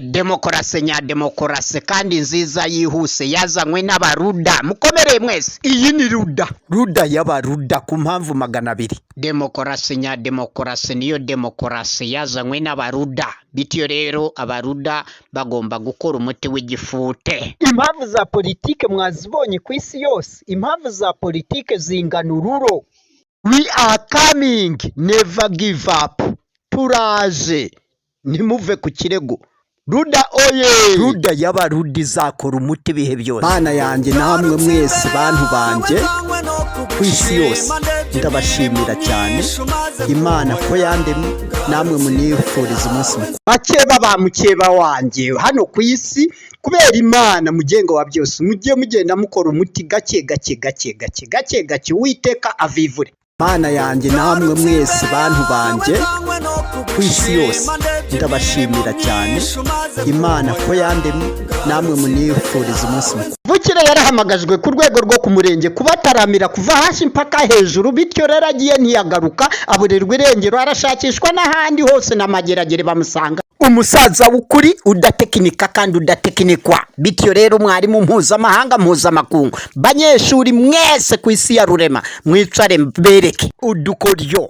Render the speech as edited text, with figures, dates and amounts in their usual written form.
Demokarasi nyademokarasi kandi nziza yihuse yazanywe n'Abaruda. Mukomereye mwese. Iyi ni Ruda, Ruda y'Abaruda ku mpamvu 200. Demokarasi nyademokarasi niyo demokarasi yazanywe n'Abaruda. Bityo rero Abaruda bagomba gukora umuti w'igifute. Impamvu za politike mwazibonye ku isi yose, impamvu za politike zingana ururo. We are coming, never give up. Turaje, ntimuve ku kirego. Ruda oye! Ruda y'Abaruda izakora umuti ibihe byose. Mana yanjye, namwe mwese bantu banjye ku isi yose, ndabashimira cyane Imana ko yandemye, namwe munifuriza umunsi mukuru. Bakeba ba mukeba wanjye hano ku isi, kubera Imana mugenga wa byose, mujye mugenda mukora umuti gake gake gake gake gake gake. Uwiteka avivure. Mana yanjye, namwe mwese bantu banjye ku isi yose, ndabashimira cyane Imana ko yandemye, namwe munifuriza umunsi mukuru. Vukire yarahamagajwe ku rwego rwo ku murenge kubataramira kuva hasi mpaka hejuru. Bityo rero agiye ntiyagaruka, aburirwa irengero, arashakishwa n'ahandi hose na Mageragere bamusanga. Umusaza w'ukuri udatekinika kandi udatekinikwa. Bityo rero mwarimu mpuzamahanga, mpuzamakungu, banyeshuri mwese ku isi ya rurema, mwicare mbereke udukoryo.